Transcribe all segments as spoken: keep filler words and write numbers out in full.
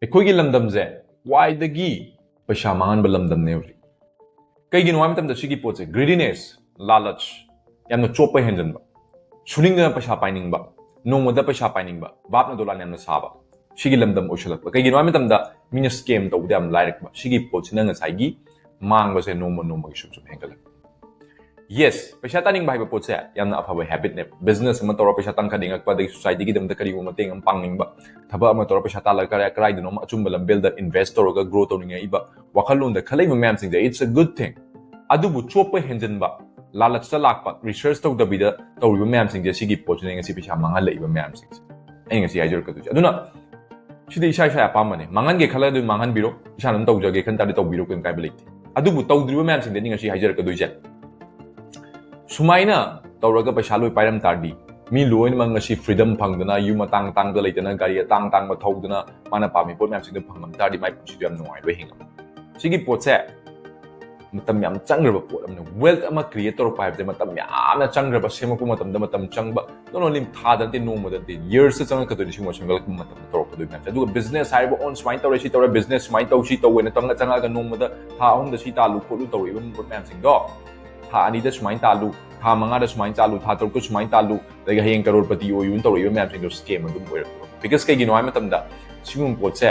ꯑꯩꯈꯣꯏꯒꯤ ꯂꯝꯗꯝꯁꯦ ꯈ꯭ꯋꯥꯏꯗꯒꯤ ꯄꯩꯁꯥ ꯃꯥꯡꯍꯟꯕ ꯂꯝꯗꯝꯅꯦ ꯍꯧꯖꯤꯛ꯫ ꯀꯩꯒꯤꯅꯣ ꯍꯥꯏꯕ ꯃꯇꯝꯗ ꯁꯤꯒꯤ ꯄꯣꯠꯁꯦ, greediness, ꯂꯥꯂꯆ, ꯌꯥꯝꯅ ꯆꯣꯞꯄ ꯍꯦꯟꯖꯟꯕ, ꯁꯨꯅꯤꯡꯗꯅ ꯄꯩꯁꯥ ꯄꯥꯏꯅꯤꯡꯕ, ꯅꯣꯡꯃꯗ ꯄꯩꯁꯥ ꯄꯥꯏꯅꯤꯡꯕ, ꯚꯥꯞꯅ ꯗꯣꯂꯥꯟ ꯌꯥꯝꯅ ꯁꯥꯕ, ꯁꯤꯒꯤ ꯂꯝꯗꯝ ꯑꯣꯏꯁꯜꯂꯛꯄ꯫ ꯀꯩꯒꯤꯅꯣ ꯍꯥꯏꯕ ꯃꯇꯝꯗ ꯃꯤꯅ scam ꯇꯧꯕꯗ ꯌꯥꯝ ꯂꯥꯏꯔꯛꯄ꯫ ꯁꯤꯒꯤ ꯄꯣꯠꯁꯤꯅ ꯉꯁꯥꯏꯒꯤ ꯃꯥꯡꯕꯁꯦ ꯅꯣꯡꯃ ꯅꯣꯡꯃꯒꯤ ꯁꯨꯝ ꯁꯨꯝ ꯍꯦꯟꯒꯠꯂꯛꯄ꯫ Yes, ꯄꯩꯁꯥ ꯇꯥꯅꯤꯡꯕ ꯍꯥꯏꯕ ꯄꯣꯠꯁꯦ ꯌꯥꯝꯅ ꯑꯐꯕ habitꯅꯦ꯫ Business ꯑꯃ ꯇꯧꯔ ꯄꯩꯁꯥ ꯇꯥꯡꯈꯠꯅꯤꯡꯉꯛꯄ, ꯑꯗꯒꯤ societyꯒꯤꯗꯃꯛꯇ ꯀꯔꯤꯒꯨꯝꯕ ꯃꯇꯦꯡ ꯑꯃ ꯄꯥꯡꯅꯤꯡꯕ, ꯊꯕꯛ ꯑꯃ ꯇꯧꯔ ꯄꯩꯁꯥ ꯇꯥꯜꯂꯒ ꯀꯔꯥꯏ-, ꯀꯔꯥꯏꯗꯅꯣꯝ ꯑꯆꯨꯝꯕ ꯂꯝꯕꯦꯜꯗ invest ꯇꯧꯔꯒ grow ꯇꯧꯅꯤꯡꯉꯛꯏꯕ ꯋꯥꯈꯜꯂꯣꯟꯗ ꯈꯜꯂꯛꯏꯕ ꯃꯌꯥꯝꯁꯤꯡꯁꯦ, it's a good thing꯫ ꯑꯗꯨꯕꯨ ꯆꯣꯞꯄ ꯍꯦꯟꯖꯟꯕ, ꯂꯥꯂꯆꯇ ꯂꯥꯛꯄ, research ꯇꯧꯗꯕꯤꯗ ꯇꯧꯔꯤꯕ ꯃꯌꯥꯝꯁꯤꯡꯁꯦ, ꯁꯤꯒꯤ ꯄꯣꯠꯁꯤꯅ ꯉꯁꯤ ꯄꯩꯁꯥ ꯃꯥꯡꯍꯜꯂꯛꯏꯕ ꯃꯌꯥꯝꯁꯤꯡꯁꯦ꯫ ꯑꯩꯅ ꯉꯁꯤ ꯍꯥꯏꯖꯔꯛꯀꯗꯣꯏꯁꯦ꯫ ꯑꯗꯨꯅ ꯁꯤꯗꯤ ꯏꯁꯥ ꯏꯁꯥ ꯑꯄꯥꯝꯕꯅꯦ꯫ ꯃꯥꯡꯍꯟꯒꯦ ꯈꯜꯂꯗꯤ ꯃꯥꯡꯍꯟꯕꯤꯔꯣ, ꯏꯁꯥꯅ ꯑꯗꯨꯝ ꯇꯧꯖꯒꯦ ꯈꯟ ꯇꯥꯔꯗꯤ ꯇꯧꯕꯤꯔꯣ, ꯀꯩꯝ ꯀꯥꯏꯕ ꯂꯩꯇꯦ꯫ ꯑꯗꯨꯕꯨ ꯇꯧꯗ꯭ꯔꯤꯕ ꯃꯌꯥꯝꯁꯤꯡꯗꯅꯤ ꯉꯁꯤ ꯍꯥꯏꯖꯔꯛꯀꯗꯣꯏꯁꯦ꯫ ꯁꯨꯃꯥꯏꯅ ꯇꯧꯔꯒ ꯄꯩꯁꯥ ꯂꯣꯏ ꯄꯥꯏꯔꯝ ꯇꯥꯔꯗꯤ, ꯃꯤ ꯂꯣꯏꯅꯃꯛ ꯉꯁꯤ freedom ꯐꯪꯗꯅ, ꯌꯨꯝ ꯑꯇꯥꯡ ꯑꯇꯥꯡꯕ ꯂꯩꯗꯅ, ꯒꯥꯔꯤ ꯑꯇꯥꯡ ꯑꯇꯥꯡꯕ ꯊꯧꯗꯅ, ꯃꯥꯅ ꯄꯥꯝꯃꯤ ꯄꯣꯠ ꯃꯌꯥꯝꯁꯤꯡꯗꯣ ꯐꯪꯉꯝ ꯇꯥꯔꯗꯤ, ꯃꯥꯏ ꯄꯨꯟꯁꯤꯗꯣ ꯌꯥꯝ ꯅꯨꯡꯉꯥꯏꯕ ꯍꯤꯡꯉꯝ꯫ ꯁꯤꯒꯤ ꯄꯣꯠꯁꯦ ꯃꯇꯝ ꯌꯥꯝ ꯆꯪꯈ꯭ꯔꯕ ꯄꯣꯠ ꯑꯃꯅꯤ꯫ Wealth ꯑꯃ create ꯇꯧꯔꯛꯄ ꯍꯥꯏꯕꯁꯦ ꯃꯇꯝ ꯌꯥꯝꯅ ꯆꯪꯈ꯭ꯔꯕ, ꯁꯦꯝꯃꯛꯄ ꯃꯇꯝꯗ ꯃꯇꯝ ꯆꯪꯕ, not only ꯊꯥꯗ ꯅꯠꯇꯦ, ꯅꯣꯡꯃꯗ ꯅꯠꯇꯦ, yearsꯇ ꯆꯪꯉꯛꯀꯗꯣꯏꯅꯤ ꯁꯤꯒꯨꯝꯕ ꯁꯦꯝꯒꯠꯂꯛꯄ ꯃꯇꯝꯗ ꯇꯧꯔꯛꯀꯗꯣꯏ ꯃꯌꯥꯝꯁꯦ꯫ ꯑꯗꯨꯒ business ꯍꯥꯏꯔꯤꯕ, on ꯁꯨꯃꯥꯏꯅ ꯇꯧꯔꯦ, ꯁꯤ ꯇꯧꯔꯦ, business ꯁꯨꯃꯥꯏꯅ ꯇꯧ, ꯁꯤ ꯇꯧꯋꯦꯅ ꯆꯪꯉ-, ꯆꯪꯉꯛꯑꯒ ꯅꯣꯡꯃꯗ ꯊꯥ ꯑꯍꯨꯝꯗ ꯁꯤ ꯇꯥꯜꯂꯨ ꯈꯣꯠꯂꯨ ꯇꯧꯔꯛꯏꯕ ꯃꯌꯥꯝꯁꯤꯡꯗꯣ, ꯊꯥ ꯑꯅꯤꯗ ꯁꯨꯃꯥꯏꯅ ꯇꯥꯜꯂꯨ, ꯊꯥ ꯃꯉꯥꯗ ꯁꯨꯃꯥꯏꯅ ꯇꯥꯜꯂꯨ, ꯊꯥ ꯇꯔꯨꯛꯇ ꯁꯨꯃꯥꯏꯅ ꯇꯥꯜꯂꯨ, ꯑꯗꯒꯤ ꯍꯌꯦꯡ ꯀꯔꯣꯔꯄꯇꯤ ꯑꯣꯏꯌꯨꯅ ꯇꯧꯔꯛꯏꯕ ꯃꯌꯥꯝꯁꯤꯡꯗꯣ scam ꯑꯗꯨꯝ ꯑꯣꯏꯔꯛꯇꯣꯏꯕ꯫ Because ꯀꯩꯒꯤꯅꯣ ꯍꯥꯏꯕ ꯃꯇꯝꯗ ꯁꯤꯒꯨꯝꯕ ꯄꯣꯠꯁꯦ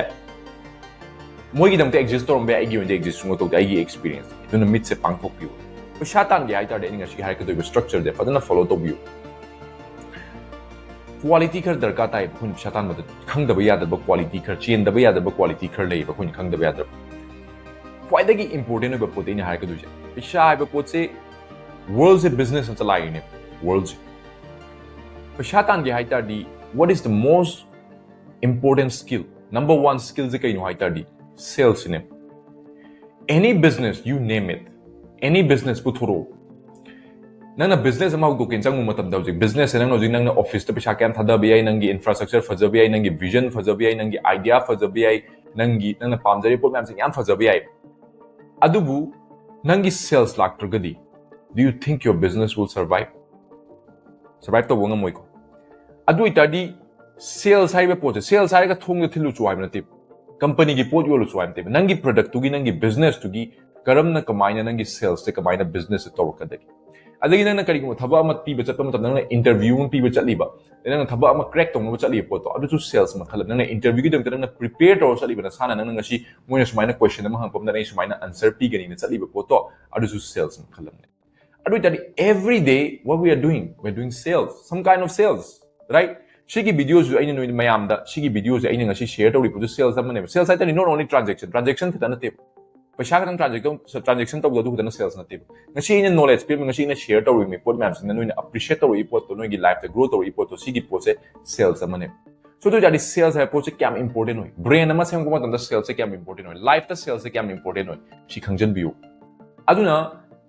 ꯃꯣꯏꯒꯤꯗꯃꯛꯇ exist ꯇꯧꯔꯝꯕ ꯌꯥꯏ, ꯑꯩꯒꯤ ꯑꯣꯏꯅꯗꯤ exist ꯁꯨꯡꯇꯧ ꯇꯧꯗꯦ, ꯑꯩꯒꯤ experience꯫ ꯑꯗꯨꯅ ꯃꯤꯠꯁꯦ ꯄꯥꯡꯊꯣꯛꯄꯤꯌꯨ꯫ ꯄꯩꯁꯥ ꯇꯥꯟꯒꯦ ꯍꯥꯏ ꯇꯥꯔꯗꯤ ꯑꯩꯅ ꯉꯁꯤ ꯍꯥꯏꯔꯛꯀꯗꯣꯏꯕ structureꯁꯦ ꯐꯖꯅ follow ꯇꯧꯕꯤꯌꯨ꯫ Quality ꯈꯔ ꯗꯔꯀꯥꯔ ꯇꯥꯏ ꯑꯩꯈꯣꯏꯅ ꯄꯩꯁꯥ ꯇꯥꯟꯕꯗ꯫ ꯈꯪꯗꯕ ꯌꯥꯗꯕ quality ꯈꯔ, ꯆꯦꯟꯗꯕ ꯌꯥꯗꯕ quality ꯈꯔ ꯂꯩꯌꯦꯕ ꯑꯩꯈꯣꯏꯅ ꯈꯪꯗꯕ ꯌꯥꯗꯕ꯫ ꯈ꯭ꯋꯥꯏꯗꯒꯤ important ꯑꯣꯏꯕ ꯄꯣꯠꯇꯤ ꯑꯩꯅ ꯍꯥꯏꯔꯛꯀꯗꯣꯏꯁꯦ, ꯄꯩꯁꯥ ꯍꯥꯏꯕ ꯄꯣꯠꯁꯦ, worldꯁꯦ business ꯑꯃ ꯆꯂꯥꯏꯔꯤꯅꯦ, worldꯁꯦ꯫ ꯄꯩꯁꯥ ꯇꯥꯟꯒꯦ ꯍꯥꯏ ꯇꯥꯔꯗꯤ, what is the most important skill? Number one skillꯁꯦ ꯀꯩꯅꯣ ꯍꯥꯏ ꯇꯥꯔꯗꯤ, salesꯁꯤꯅꯦ꯫ Any business, you name it, any business ꯄꯨꯊꯣꯔꯛꯑꯣ꯫ ꯅꯪꯅ business ꯑꯃ ꯍꯧꯗꯣꯛꯀꯦꯅ ꯆꯪꯕ ꯃꯇꯝꯗ, ꯍꯧꯖꯤꯛ businessꯁꯦ ꯅꯪꯅ ꯍꯧꯖꯤꯛ, ꯅꯪꯅ officeꯇ ꯄꯩꯁꯥ ꯀꯌꯥꯝ ꯊꯥꯗꯕ ꯌꯥꯏ, ꯅꯪꯒꯤ infrastructure ꯐꯖꯕ ꯌꯥꯏ, ꯅꯪꯒꯤ vision ꯐꯖꯕ ꯌꯥꯏ, ꯅꯪꯒꯤ idea ꯐꯖꯕ ꯌꯥꯏ, ꯅꯪꯒꯤ, ꯅꯪꯅ ꯄꯥꯝꯖꯔꯤꯕ ꯄꯣꯠ ꯃꯌꯥꯝꯁꯦ ꯌꯥꯝ ꯐꯖꯕ ꯌꯥꯏ꯫ ꯑꯗꯨꯕꯨ ꯅꯪꯒꯤ sales ꯂꯥꯛꯇ꯭ꯔꯒꯗꯤ, do you think your business will survive? Survive ꯇꯧꯕ ꯉꯝꯃꯣꯏꯀꯣ꯫ ꯑꯗꯨ ꯑꯣꯏꯇꯥꯔꯗꯤ sales ꯍꯥꯏꯔꯤꯕ ꯄꯣꯠꯁꯦ, sales ꯍꯥꯏꯔꯒ ꯊꯣꯡꯗ ꯊꯤꯜꯂꯨ ꯆꯣ ꯍꯥꯏꯕ ꯅꯠꯇꯦ꯫ ꯀꯝꯄꯅꯤꯒꯤ ꯄꯣꯠ ꯌꯣꯜꯂꯁꯨ ꯍꯥꯏꯕ ꯅꯠꯇꯦꯕ, ꯅꯪꯒꯤ ꯄ꯭ꯔꯗꯛꯇꯨꯒꯤ, ꯅꯪꯒꯤ ꯕꯤꯖꯤꯅꯦꯁꯇꯨꯒꯤ ꯀꯔꯝꯅ, ꯀꯃꯥꯏꯅ ꯅꯪꯒꯤ ꯁꯦꯜꯁꯁꯦ ꯀꯃꯥꯏꯅ ꯕꯤꯖꯤꯅꯦꯁꯁꯦ ꯇꯧꯔꯛꯀꯗꯒꯦ? ꯑꯗꯒꯤ ꯅꯪꯅ ꯀꯔꯤꯒꯨꯝꯕ ꯊꯕꯛ ꯑꯃ ꯄꯤꯕ ꯆꯠꯄ ꯃꯇꯝꯗ, ꯅꯪꯅ ꯏꯟꯇꯔꯚ꯭ꯌꯨ ꯑꯃ ꯄꯤꯕ ꯆꯠꯂꯤꯕ, ꯑꯗꯩ ꯅꯪꯅ ꯊꯕꯛ ꯑꯃ ꯀ꯭ꯔꯦꯛ ꯇꯧꯅꯕ ꯆꯠꯂꯤꯕ ꯄꯣꯠꯇꯣ, ꯑꯗꯨꯁꯨ ꯁꯦꯜꯁ ꯃꯈꯜ ꯑꯃ꯫ ꯅꯪꯅ ꯏꯟꯇꯔꯚ꯭ꯌꯨꯒꯤꯗꯃꯛꯇ ꯅꯪꯅ ꯄ꯭ꯔꯤꯄꯦꯌꯔ ꯇꯧꯔ ꯆꯠꯂꯤꯕ, ꯅꯁꯥꯅ, ꯅꯪꯅ ꯉꯁꯤ ꯃꯣꯏꯅ ꯁꯨꯃꯥꯏꯅ ꯀꯣꯏꯁꯟ ꯑꯃ ꯍꯪꯉꯛꯄ ꯃꯇꯝꯗ ꯑꯩ ꯁꯨꯃꯥꯏꯅ ꯑꯟꯁꯔ ꯄꯤꯒꯅꯤꯅ ꯆꯠꯂꯤꯕ ꯄꯣꯠꯇꯣ, ꯑꯗꯨꯁꯨ ꯁꯦꯜꯁ ꯃꯈꯜ ꯑꯃꯅꯤ꯫ ꯑꯗꯨ ꯑꯣꯏꯇꯥꯔꯗꯤ, every day what we are doing, we are doing sales, some kind of sales, right? ꯁꯤꯒꯤ ꯚꯤꯗꯤꯑꯣꯁꯨ ꯑꯩꯅ ꯅꯣꯏ ꯃꯌꯥꯝꯗ, ꯁꯤꯒꯤ ꯚꯤꯗꯤꯑꯣꯁꯦ ꯑꯩꯅ ꯉꯁꯤ ꯁꯤꯌꯔ ꯇꯧꯔꯤꯕꯗꯨ ꯁꯦꯜꯁ ꯑꯃꯅꯦꯕ꯫ ꯁꯦꯜꯁ ꯍꯥꯏꯇꯥꯔꯗꯤ not only transaction, transaction ꯈꯛꯇ ꯅꯠꯇꯦꯕ꯫ ꯄꯩꯁꯥ ꯈꯛꯇꯪ ꯇ꯭ꯔꯥꯟꯖꯦꯛ ꯇꯧ-, ꯇ꯭ꯔꯥꯟꯖꯦꯛꯁꯟ ꯇꯧꯕꯗꯣ ꯑꯗꯨ ꯈꯛꯇꯅ ꯁꯦꯜꯁ ꯅꯠꯇꯦꯕ꯫ ꯉꯁꯤ ꯑꯩꯅ ꯅꯣꯂꯦꯖ ꯄꯤꯔꯝꯃꯤ, ꯉꯁꯤ ꯑꯩꯅ ꯁꯤꯌꯔ ꯇꯧꯔꯤꯕ ꯄꯣꯠ ꯃꯌꯥꯝꯁꯤꯅ ꯅꯣꯏꯅ ꯑꯦꯄ꯭ꯔꯤꯁꯤꯌꯦꯠ ꯇꯧꯔꯛꯏ ꯄꯣꯠꯇꯣ, ꯅꯣꯏꯒꯤ ꯂꯥꯏꯐꯇ ꯒ꯭ꯔꯣ ꯇꯧꯔꯛꯏ ꯄꯣꯠꯇꯣ, ꯁꯤꯒꯤ ꯄꯣꯠꯁꯦ ꯁꯦꯜꯁ ꯑꯃꯅꯦꯕ꯫ So, ꯑꯗꯨ ꯑꯣꯏꯇꯥꯔꯗꯤ ꯁꯦꯜꯁ ꯍꯥꯏꯕ ꯄꯣꯠꯁꯦ ꯀꯌꯥꯝ ꯏꯝꯄꯣꯔꯇꯦꯟ ꯑꯣꯏ? ꯕ꯭ꯔꯦꯟ ꯑꯃ ꯁꯦꯝꯒꯠꯄ ꯃꯇꯝꯗ ꯁꯦꯜꯁꯁꯦ ꯀꯌꯥꯝ ꯏꯝꯄꯣꯔꯇꯦꯟ ꯑꯣꯏ? ꯂꯥꯏꯐꯇ ꯁꯦꯜꯁꯁꯦ ꯀꯌꯥꯝ ꯏꯝꯄꯣꯔꯇꯦꯟ ꯑꯣꯏ? ꯁꯤ ꯈꯪꯖꯟꯕꯤꯌꯨ꯫ ꯑꯗꯨꯅ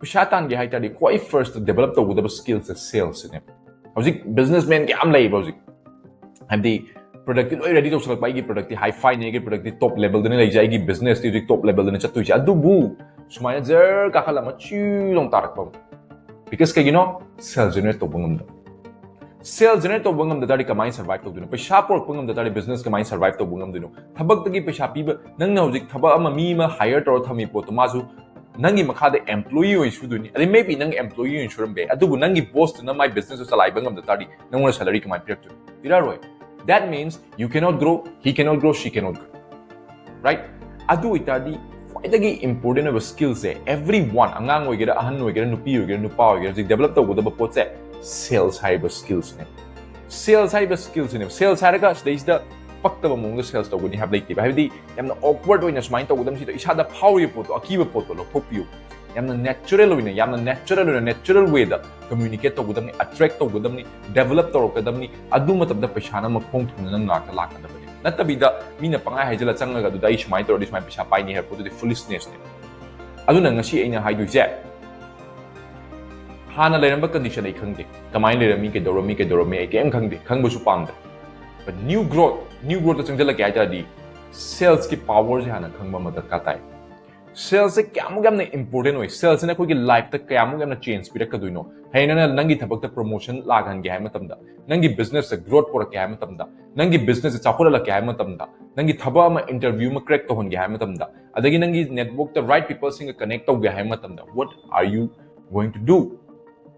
ꯄꯩꯁꯥ ꯇꯥꯟꯒꯦ ꯍꯥꯏ ꯇꯥꯔꯗꯤ ꯈ꯭ꯋꯥꯏ ꯐꯥꯔꯁꯇ ꯗꯦꯕꯂꯞ ꯇꯧꯒꯗꯕ ꯁ꯭ꯀꯤꯜꯁꯦ ꯁꯦꯜꯁꯁꯤꯅꯦꯕ꯫ ꯍꯧꯖꯤꯛ ꯕꯤꯖꯤꯅꯦꯁꯃꯦꯟ ꯀꯌꯥꯝ ꯂꯩꯌꯦꯕ ꯍꯧꯖꯤꯛ꯫ ꯍꯥꯏꯕꯗꯤ ꯄ꯭ꯔꯗꯛꯇꯤ ꯂꯣꯏ ꯔꯦꯗꯤ ꯇꯧꯁꯜꯂꯛꯄ, ꯑꯩꯒꯤ ꯄ꯭ꯔꯗꯛꯇꯤ ꯍꯥꯏ ꯐꯥꯏꯅꯤ, ꯑꯩꯒꯤ ꯄ꯭ꯔꯗꯛꯇꯤ ꯇꯣꯞ ꯂꯦꯕꯦꯜꯗꯅꯤ ꯂꯩꯖꯩ, ꯑꯩꯒꯤ ꯕꯤꯖꯤꯅꯦꯁꯇꯤ ꯍꯧꯖꯤꯛ ꯇꯣꯞ ꯂꯦꯕꯦꯜꯗꯅꯤ ꯆꯠꯇꯣꯏꯁꯦ꯫ ꯑꯗꯨꯕꯨ ꯁꯨꯃꯥꯏꯅ ꯖꯔ ꯀꯥꯈꯠꯂꯒ ꯃꯆꯨ ꯂꯥꯎ ꯇꯥꯔꯛꯄ ꯑꯃ꯫ ꯕꯤꯀꯁ ꯀꯩꯒꯤꯅꯣ? ꯁꯦꯜ ꯖꯦꯅꯦꯔꯦꯠ ꯇꯧꯕ ꯉꯝꯗꯕ꯫ ꯁꯦꯜ ꯖꯦꯅꯦꯔꯦꯠ ꯇꯧꯕ ꯉꯝꯗ ꯇꯥꯔꯗꯤ ꯀꯃꯥꯏꯅ ꯁꯔꯚꯥꯏꯚ ꯇꯧꯗꯣꯏꯅꯣ? ꯄꯩꯁꯥ ꯄꯨꯔꯛꯄ ꯉꯝꯗ ꯇꯥꯔꯗꯤ ꯕꯤꯖꯤꯅꯦꯁ ꯀꯃꯥꯏꯅ ꯁꯔꯚꯥꯏꯚ ꯇꯧꯕ ꯉꯝꯗꯣꯏꯅꯣ? ꯊꯕꯛꯇꯒꯤ ꯄꯩꯁꯥ ꯄꯤꯕ, ꯅꯪꯅ ꯍꯧꯖꯤꯛ ꯊꯕꯛ ꯑꯃ, ꯃꯤ ꯑꯃ ꯍꯥꯏꯌꯔ ꯇꯧꯔ ꯊꯝꯃꯤ ꯄꯣꯠꯇꯣ, ꯃꯥꯁꯨ ꯅꯪꯒꯤ ꯃꯈꯥꯗ ꯑꯦꯝꯄ꯭ꯂꯣꯌꯤ ꯑꯣꯏꯅ ꯁꯨꯗꯣꯏꯅꯤ, ꯑꯗꯩ maybe ꯅꯪ ꯑꯦꯝꯄ꯭ꯂꯣꯌꯤ ꯑꯣꯏꯅ ꯁꯨꯔꯝꯕ ꯌꯥꯏ, ꯑꯗꯨꯕꯨ ꯅꯪꯒꯤ ꯕꯣꯁꯇꯨꯅ ꯃꯥꯏ ꯕꯤꯖꯤꯅꯦꯁꯇꯨ ꯆꯂꯥꯏꯕ ꯉꯝꯗ ꯇꯥꯔꯗꯤ ꯅꯪꯉꯣꯟꯗ ꯁꯦꯂꯔꯤ ꯀꯃꯥꯏꯅ ꯄꯤꯔꯛꯇꯣꯏꯅꯣ? ꯄꯤꯔꯛꯑꯔꯣꯏ꯫ That means you cannot grow, he cannot grow, she cannot grow, right? ꯑꯗꯨ ꯑꯣꯏꯇꯥꯔꯗꯤ ꯈ꯭ꯋꯥꯏꯗꯒꯤ ꯏꯝꯄꯣꯔꯇꯦꯟ ꯑꯣꯏꯕ ꯁ꯭ꯀꯤꯜꯁꯦ, everyone, ꯑꯉꯥꯡ ꯑꯣꯏꯒꯦꯔꯥ, ꯑꯍꯟ ꯑꯣꯏꯒꯦꯔꯥ, ꯅꯨꯄꯤ ꯑꯣꯏꯒꯦꯔꯥ, ꯅꯨꯄꯥ ꯑꯣꯏꯒꯦꯔꯥ, ꯍꯧꯖꯤꯛ ꯗꯦꯕꯂꯞ ꯇꯧꯒꯗꯕ ꯄꯣꯠꯁꯦ ꯁꯦꯜꯁ ꯍꯥꯏꯔꯤꯕ ꯁ꯭ꯀꯤꯜꯁꯤꯅꯦ꯫ ꯁꯦꯜꯁ ꯍꯥꯏꯔꯤꯕ ꯁ꯭ꯀꯤꯜꯁꯤꯅꯦꯕ꯫ ꯁꯦꯜꯁ ꯍꯥꯏꯔꯒ ꯁꯤꯗꯩꯁꯤꯗ ꯄꯛꯇꯕ ꯃꯑꯣꯡꯗ ꯁꯦꯜꯁ ꯇꯧꯒꯅꯤ ꯍꯥꯏꯕ ꯂꯩꯇꯦꯕ꯫ ꯍꯥꯏꯕꯗꯤ ꯌꯥꯝꯅ ꯑꯣꯛꯋꯥꯔꯗ ꯑꯣꯏꯅ ꯁꯨꯃꯥꯏꯅ ꯇꯧꯒꯗꯕꯅꯤ, ꯁꯤꯗ ꯏꯁꯥꯗ ꯐꯥꯎꯔꯤꯕ ꯄꯣꯠꯇꯣ, ꯑꯀꯤꯕ ꯄꯣꯠꯇꯣ ꯂꯧꯊꯣꯛꯄꯤꯌꯨ꯫ ꯌꯥꯝꯅ ꯅꯦꯆꯔꯦꯜ ꯑꯣꯏꯅ, ꯌꯥꯝꯅ ꯅꯦꯆꯔꯦꯜ ꯑꯣꯏꯅ, ꯅꯦꯆꯔꯦꯜ ꯋꯦꯗ ꯀꯝꯃ꯭ꯌꯨꯅꯤꯀꯦꯠ ꯇꯧꯒꯗꯕꯅꯤ, ꯑꯦꯇ꯭ꯔꯦꯛ ꯇꯧꯒꯗꯕꯅꯤ, ꯗꯦꯕꯂꯞ ꯇꯧꯔꯛꯀꯗꯕꯅꯤ꯫ ꯑꯗꯨ ꯃꯇꯝꯗ ꯄꯩꯁꯥꯅ ꯃꯈꯣꯡ ꯊꯨꯡꯅ ꯅꯪ ꯅꯥꯛꯇ ꯂꯥꯛꯀꯗꯕꯅꯤ꯫ ꯅꯠꯇꯕꯤꯗ ꯃꯤꯅ ꯄꯪꯍꯥꯏ ꯍꯥꯏꯖꯤꯜꯂ ꯆꯪꯉꯒ ꯑꯗꯨꯗ ꯑꯩ ꯁꯨꯃꯥꯏꯅ ꯇꯧꯔꯗꯤ ꯁꯨꯃꯥꯏꯅ ꯄꯩꯁꯥ ꯄꯥꯏꯅꯤ ꯍꯥꯏꯕ ꯄꯣꯠꯇꯨꯗꯤ ꯐꯨꯂꯤꯁꯅꯦꯁꯅꯦ꯫ ꯑꯗꯨꯅ ꯉꯁꯤ ꯑꯩꯅ ꯍꯥꯏꯗꯣꯏꯁꯦ, ꯍꯥꯟꯅ ꯂꯩꯔꯝꯕ ꯀꯟꯗꯤꯁꯟ ꯑꯩ ꯈꯪꯗꯦ, ꯀꯃꯥꯏꯅ ꯂꯩꯔꯝꯃꯤ, ꯀꯩꯗꯧꯔꯝꯃꯤ, ꯀꯩꯗꯧꯔꯝꯃꯤ, ꯑꯩ ꯀꯔꯤꯝ ꯈꯪꯗꯦ, ꯈꯪꯕꯁꯨ ꯄꯥꯝꯗꯦ꯫ But new growth, new growthꯇ ꯆꯪꯁꯤꯜꯂꯛꯀꯦ ꯍꯥꯏ ꯇꯥꯔꯗꯤ ꯁꯦꯜꯁꯀꯤ ꯄꯥꯋꯔꯁꯦ ꯍꯥꯟꯅ ꯈꯪꯕ ꯑꯃ ꯗꯔꯀꯥꯔ ꯇꯥꯏ꯫ Sales ꯁꯦ ꯀꯌꯥꯃꯨꯛ ꯌꯥꯝꯅ important ꯑꯣꯏ? Sales ꯁꯤꯅ ꯑꯩꯈꯣꯏꯒꯤ life ꯇ ꯀꯌꯥꯃꯨꯛ ꯌꯥꯝꯅ change ꯄꯤꯔꯛꯀꯗꯣꯏꯅꯣ? ꯍꯌꯦꯡ ꯅꯪꯅ ꯅꯪꯒꯤ ꯊꯕꯛꯇ promotion ꯂꯥꯛꯍꯟꯒꯦ ꯍꯥꯏꯕ ꯃꯇꯝꯗ, ꯅꯪꯒꯤ business ꯇ growth ꯄꯨꯔꯛꯀꯦ ꯍꯥꯏꯕ ꯃꯇꯝꯗ, ꯅꯪꯒꯤ business ꯁꯦ ꯆꯥꯎꯈꯠꯍꯜꯂꯛꯀꯦ ꯍꯥꯏꯕ ꯃꯇꯝꯗ, ꯅꯪꯒꯤ ꯊꯕꯛ ꯑꯃ interview ꯑꯃ crack ꯇꯧꯍꯟꯒꯦ ꯍꯥꯏꯕ ꯃꯇꯝꯗ, ꯑꯗꯒꯤ ꯅꯪꯒꯤ network ꯇ right people ꯁꯤꯡꯒ connect ꯇꯧꯒꯦ ꯍꯥꯏꯕ ꯃꯇꯝꯗ, what are you going to do?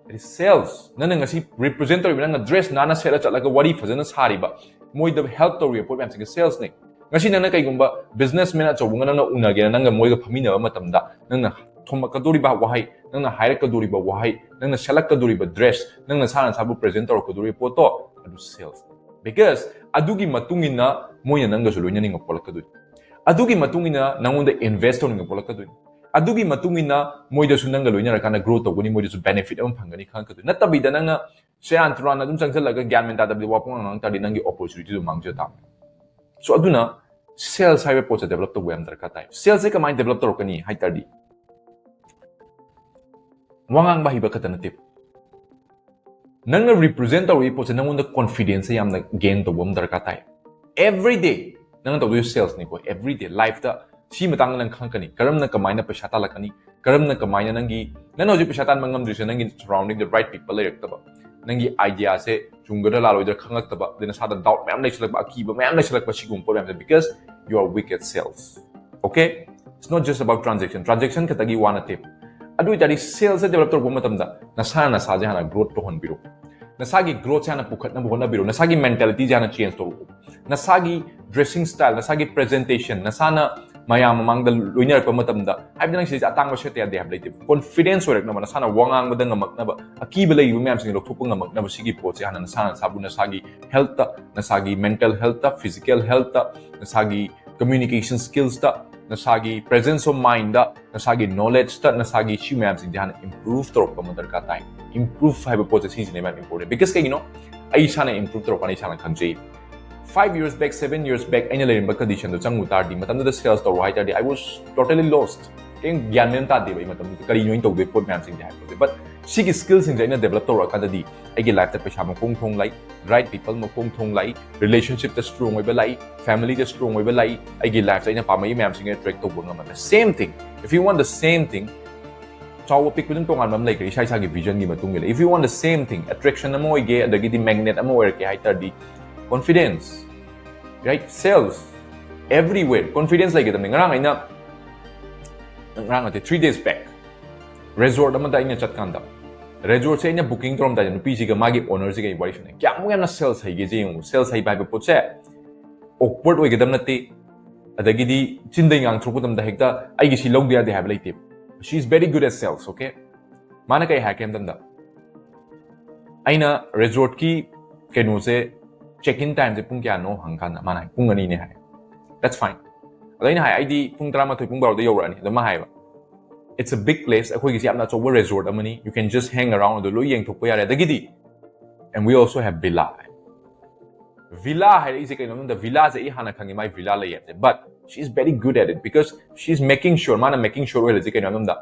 It is sales. ꯅꯪꯅ ꯉꯁꯤ represent ꯇꯧꯔꯤꯕ, ꯅꯪꯅ dress ꯅꯥꯟꯅ ꯁꯦꯠꯂ ꯆꯠꯂꯒ ꯋꯥꯔꯤ ꯐꯖꯅ ꯁꯥꯔꯤꯕ, ꯃꯣꯏꯗ help ꯇꯧꯔꯤꯕ ꯄꯣꯠ ꯃꯌꯥꯝꯁꯤꯡꯁꯦ sales ꯅꯤ꯫ ꯉꯁꯤ ꯅꯪꯅ ꯀꯩꯒꯨꯝꯕ businessman ꯑꯆꯧꯕꯒ ꯅꯪꯅ ꯎꯅꯒꯦꯅ, ꯅꯪꯒ ꯃꯣꯏꯒ ꯐꯝꯃꯤꯟꯅꯕ ꯃꯇꯝꯗ ꯅꯪꯅ ꯊꯣꯝꯂꯛꯀꯗꯧꯔꯤꯕ ꯋꯥꯍꯩ, ꯅꯪꯅ ꯍꯥꯏꯔꯛꯀꯗꯧꯔꯤꯕ ꯋꯥꯍꯩ, ꯅꯪꯅ ꯁꯦꯠꯂꯛꯀꯗꯧꯔꯤꯕ dress, ꯅꯪꯅ ꯅꯁꯥꯅ ꯅꯁꯥꯕꯨ present ꯇꯧꯔꯛꯀꯗꯧꯔꯤꯕ ꯄꯣꯠꯇꯣ, ꯑꯗꯨ sales꯫ Because ꯑꯗꯨꯒꯤ ꯃꯇꯨꯡ ꯏꯟꯅ ꯃꯣꯏꯅ ꯅꯪꯒꯁꯨ ꯂꯣꯏꯅꯅꯤꯡꯕ ꯄꯣꯛꯂꯛꯀꯗꯣꯏꯅꯤ꯫ ꯑꯗꯨꯒꯤ ꯃꯇꯨꯡ ꯏꯟꯅ ꯅꯪꯉꯣꯟꯗ invest ꯇꯧꯅꯤꯡꯕ ꯄꯣꯛꯂꯛꯀꯗꯣꯏꯅꯤ꯫ ꯑꯗꯨꯒꯤ ꯃꯇꯨꯡ ꯏꯟꯅ ꯃꯣꯏꯗꯁꯨ ꯅꯪꯒ ꯂꯣꯏꯅꯔꯀꯥꯟꯗ grow ꯇꯧꯒꯅꯤ, ꯃꯣꯏꯗꯁꯨ benefit ꯑꯃ ꯐꯪꯒꯅꯤ ꯈꯪꯉꯛꯀꯗꯣꯏꯅꯤ꯫ ꯅꯠꯇꯕꯤꯗ ꯅꯪꯅ ꯁꯦꯔꯥꯟ ꯇꯨꯔꯥꯟ ꯑꯗꯨꯝ ꯆꯪꯁꯤꯜꯂꯒ ꯒ꯭ꯌꯥꯟ ꯃꯦꯟ ꯇꯥꯗꯕꯗꯤ ꯋꯥ ꯄꯨꯡꯉꯥꯡ ꯉꯥꯡ ꯇꯥꯔꯗꯤ ꯅꯪꯒꯤ opportunity ꯗꯨ ꯃꯥꯡꯖ ꯇꯥꯕꯅꯤ꯫ So ꯑꯗꯨꯅ sales ꯍꯥꯏꯕ ꯄꯣꯠꯁꯦ develop ꯇꯧꯕ ꯌꯥꯝ ꯗꯔꯀꯥꯔ ꯇꯥꯏ꯫ Sales ꯁꯦ ꯀꯃꯥꯏꯅ develop ꯇꯧꯔꯛꯀꯅꯤ ꯍꯥꯏ ꯇꯥꯔꯗꯤ, ꯋꯥ ꯉꯥꯡꯕ ꯍꯩꯕ ꯈꯛꯇ ꯅꯠꯇꯦ, ꯅꯪꯅ represent ꯇꯧꯔꯤꯕ ꯄꯣꯠꯁꯦ ꯅꯪꯉꯣꯟꯗ confidence ꯁꯦ ꯌꯥꯝꯅ gain ꯇꯧꯕ ꯑꯃ ꯗꯔꯀꯥꯔ ꯇꯥꯏ꯫ Every day ꯅꯪꯅ ꯇꯧꯗꯣꯏꯁꯦ sales ꯅꯤꯀꯣ꯫ Every day life ꯇ ꯁꯤ ꯃꯇꯥꯡꯗ ꯅꯪ ꯈꯪꯉꯛꯀꯅꯤ, ꯀꯔꯝꯅ ꯀꯃꯥꯏꯅ ꯄꯩꯁꯥ ꯇꯥꯜꯂꯛꯀꯅꯤ, ꯀꯔꯝꯅ ꯀꯃꯥꯏꯅ ꯅꯪꯒꯤ, ꯅꯪꯅ ꯍꯧꯖꯤꯛ ꯄꯩꯁꯥ ꯇꯥꯟꯕ ꯉꯝꯗ꯭ꯔꯤꯁꯦ ꯅꯪꯒꯤ surrounding ꯗ right people ꯂꯩꯔꯛꯇꯕ, ꯅꯪꯒꯤ idea ꯁꯦ ꯆꯨꯝꯒꯗ꯭ꯔꯥ ꯂꯥꯜꯂꯣꯏꯗ꯭ꯔꯥ ꯈꯪꯉꯛꯇꯕ, ꯑꯗꯩ ꯅꯁꯥꯗ doubt ꯃꯌꯥꯝ ꯂꯩꯁꯤꯜꯂꯛꯄ, ꯑꯀꯤꯕ ꯃꯌꯥꯝ ꯂꯩꯁꯤꯜꯂꯛꯄ, ꯁꯤꯒꯨꯝꯕ ꯄꯣꯠ ꯃꯌꯥꯝꯁꯦ, because you are weak at sales. Okay? It's not just about transaction. Transaction ꯈꯛꯇꯒꯤ ꯋꯥ ꯅꯠꯇꯦ꯫ ꯑꯗꯨ ꯑꯣꯏꯇꯥꯔꯗꯤ sales ꯁꯦ develop ꯇꯧꯔꯛꯄ ꯃꯇꯝꯗ ꯅꯁꯥꯅ ꯅꯁꯥꯁꯦ ꯍꯥꯟꯅ growth ꯇꯧꯍꯟꯕꯤꯔꯣ꯫ ꯅꯁꯥꯒꯤ growth ꯁꯦ ꯍꯥꯟꯅ ꯄꯨꯈꯠꯅꯕ ꯍꯣꯠꯅꯕꯤꯔꯣ꯫ ꯅꯁꯥꯒꯤ mentality ꯁꯦ ꯍꯥꯟꯅ change ꯇꯧꯔꯛꯎ꯫ ꯅꯁꯥꯒꯤ dressing style, ꯅꯁꯥꯒꯤ presentation, ꯅꯁꯥꯅ ꯃꯌꯥꯝ ꯃꯃꯥꯡꯗ ꯂꯣꯏꯅꯔꯛꯄ ꯃꯇꯝꯗ, ꯍꯥꯏꯕꯗꯤ ꯅꯪ ꯁꯤꯁꯦ ꯑꯇꯥꯡꯕ ꯁꯦꯠꯇ ꯌꯥꯗꯦ ꯍꯥꯏꯕ ꯂꯩꯇꯦ꯫ Confidence ꯑꯣꯏꯔꯛꯅꯕ, ꯅꯁꯥꯅ ꯋꯥ ꯉꯥꯡꯕꯗ ꯉꯝꯃꯛꯅꯕ, ꯑꯀꯤꯕ ꯂꯩꯔꯤꯕ ꯃꯌꯥꯝꯁꯤꯡ ꯂꯧꯊꯣꯛꯄ ꯉꯝꯃꯛꯅꯕ, ꯁꯤꯒꯤ ꯄꯣꯠꯁꯦ ꯍꯥꯟꯅ ꯅꯁꯥꯅ ꯅꯁꯥꯕꯨ, ꯅꯁꯥꯒꯤ health ꯇ, ꯅꯁꯥꯒꯤ mental health ꯇ, physical health ꯇ, ꯅꯁꯥꯒꯤ communication skills ꯇ, ꯅꯁꯥꯒꯤ presence of mind ꯇ, ꯅꯁꯥꯒꯤ knowledge ꯇ, ꯅꯁꯥꯒꯤ ꯁꯤ ꯃꯌꯥꯝꯁꯤꯡꯁꯦ ꯍꯥꯟꯅ improve ꯇꯧꯔꯛꯄ ꯑꯃ ꯗꯔꯀꯥꯔ ꯇꯥꯏ꯫ Improve ꯍꯥꯏꯕ ꯄꯣꯠꯁꯦ ꯁꯤꯁꯤꯅꯦ ꯃꯌꯥꯝ important꯫ Because ꯀꯩꯒꯤꯅꯣ? ꯑꯩ ꯏꯁꯥꯅ improve ꯇꯧꯔꯛꯄꯅ ꯏꯁꯥꯅ ꯈꯪꯖꯩ꯫ Five years back, seven years back ꯑꯩꯅ ꯂꯩꯔꯝꯕ condition ꯗꯣ ꯆꯪꯉꯨ ꯇꯥꯔꯗꯤ, ꯃꯇꯝꯗꯨꯗ sales ꯇꯧꯔꯣ ꯍꯥꯏ ꯇꯥꯔꯗꯤ, I was totally lost. ꯀꯩꯝ ꯒ꯭ꯌꯥꯟ ꯃꯦꯟ ꯇꯥꯗꯦꯕ ꯑꯩ ꯃꯇꯝꯗꯨꯗ ꯀꯔꯤꯅꯣ ꯑꯩꯅ ꯇꯧꯗꯣꯏ ꯄꯣꯠ ꯃꯌꯥꯝꯁꯤꯡꯁꯦ ꯍꯥꯏꯕꯁꯦ꯫ But ꯁꯤꯒꯤ skillꯁꯤꯡꯁꯦ ꯑꯩꯅ develop ꯇꯧꯔꯛꯑꯀꯥꯟꯗꯗꯤ ꯑꯩꯒꯤ lifeꯇ ꯄꯩꯁꯥ ꯃꯈꯣꯡ ꯊꯣꯡ ꯂꯩ, right people ꯃꯈꯣꯡ ꯊꯣꯡ ꯂꯩ, relationshipꯇ strong ꯑꯣꯏꯕ ꯂꯩ, familyꯗ strong ꯑꯣꯏꯕ ꯂꯩ, ꯑꯩꯒꯤ lifeꯇ ꯑꯩꯅ ꯄꯥꯝꯃꯛꯏ ꯃꯌꯥꯝꯁꯤꯡ attract ꯇꯧꯕ ꯉꯝꯃꯦ. Same thing, if you want the same thing, ꯆꯥꯎꯕ ꯄꯤꯛꯄ ꯑꯗꯨꯝ ꯇꯣꯉꯥꯟꯕ ꯑꯃ ꯂꯩꯈ꯭ꯔꯦ, ꯏꯁꯥ ꯏꯁꯥꯒꯤ visionꯒꯤ ꯃꯇꯨꯡ ꯏꯜꯂꯦ. If you want the same thing, attraction ꯑꯃ ꯑꯣꯏꯒꯦ, ꯑꯗꯒꯤꯗꯤ magnet ꯑꯃ ꯑꯣꯏꯔꯛꯀꯦ ꯍꯥꯏ ꯇꯥꯔꯗꯤ, confidence, right? Sales, everywhere confidence ꯂꯩꯒꯗꯕꯅꯤ. ꯉꯔꯥꯡ ꯑꯩꯅ, ꯉꯔꯥꯡ ꯅꯠꯇꯦ, three days back resort ꯑꯃꯗ ꯑꯩꯅ ꯆꯠꯀꯥꯟꯗ, resortꯁꯦ ꯑꯩꯅ booking ꯇꯧꯔꯝꯗꯥꯏꯗ ꯅꯨꯄꯤꯁꯤꯒ ꯃꯥꯒꯤ ownerꯁꯤꯒ ꯑꯩ ꯋꯥꯔꯤ ꯁꯥꯟꯅꯩ. ꯀꯌꯥꯃꯨꯛ ꯌꯥꯝꯅ sales ꯍꯩꯒꯦꯁꯦ ꯌꯦꯡꯉꯨ. Sales ꯍꯩꯕ ꯍꯥꯏꯕ ꯄꯣꯠꯁꯦ awkward ꯑꯣꯏꯒꯗꯕ ꯅꯠꯇꯦ, ꯑꯗꯒꯤꯗꯤ ꯆꯤꯟꯗꯩ ꯉꯥꯡꯊꯣꯔꯛꯄ ꯃꯇꯝꯗ ꯍꯦꯛꯇ ꯑꯩꯒꯤ ꯁꯤ ꯂꯧꯗ ꯌꯥꯗꯦ ꯍꯥꯏꯕ ꯂꯩꯇꯦ. She is very good at sales, okay? ꯃꯥꯅ ꯀꯩ ꯍꯥꯏꯔꯛꯀꯦ ꯍꯥꯏꯕ ꯃꯇꯝꯗ, ꯑꯩꯅ resortꯀꯤ ꯀꯩꯅꯣꯁꯦ, check in timeꯁꯦ ꯄꯨꯡ ꯀꯌꯥꯅꯣ ꯍꯪꯀꯥꯟꯗ ꯃꯥꯅ ꯍꯥꯏ, "ꯄꯨꯡ ꯑꯅꯤꯅꯦ" ꯍꯥꯏ. That's fine. ꯑꯗꯣ ꯑꯩꯅ ꯍꯥꯏ, "ꯑꯩꯗꯤ ꯄꯨꯡ ꯇꯔꯥꯃꯥꯊꯣꯏ, ꯄꯨꯡ ꯕꯥꯔꯣꯗ ꯌꯧꯔꯛꯑꯅꯤ"꯫ ꯑꯗꯣ ꯃꯥ ꯍꯥꯏꯕ, "It's a big place, ꯑꯩꯈꯣꯏꯒꯤꯁꯤ ꯌꯥꯝꯅ ꯑꯆꯧꯕ resort ꯑꯃꯅꯤ, you can just hang around, ꯑꯗꯨ ꯂꯣꯏ ꯌꯦꯡꯊꯣꯛꯄ ꯌꯥꯔꯦ, ꯑꯗꯒꯤꯗꯤ and we also have villa" high. Villa ꯍꯥꯏꯔꯛꯏꯁꯦ ꯀꯩꯅꯣ ꯍꯥꯏꯕꯗ, villaꯁꯦ ꯑꯩ ꯍꯥꯟꯅ ꯈꯪꯉꯤ ꯃꯥꯏ villa ꯂꯩ ꯍꯥꯏꯕꯁꯦ, but she is very good at it because she is making sure, ꯃꯥꯅ making sure ꯑꯣꯏꯔꯤꯁꯦ ꯀꯩꯅꯣ ꯍꯥꯏꯕꯗ,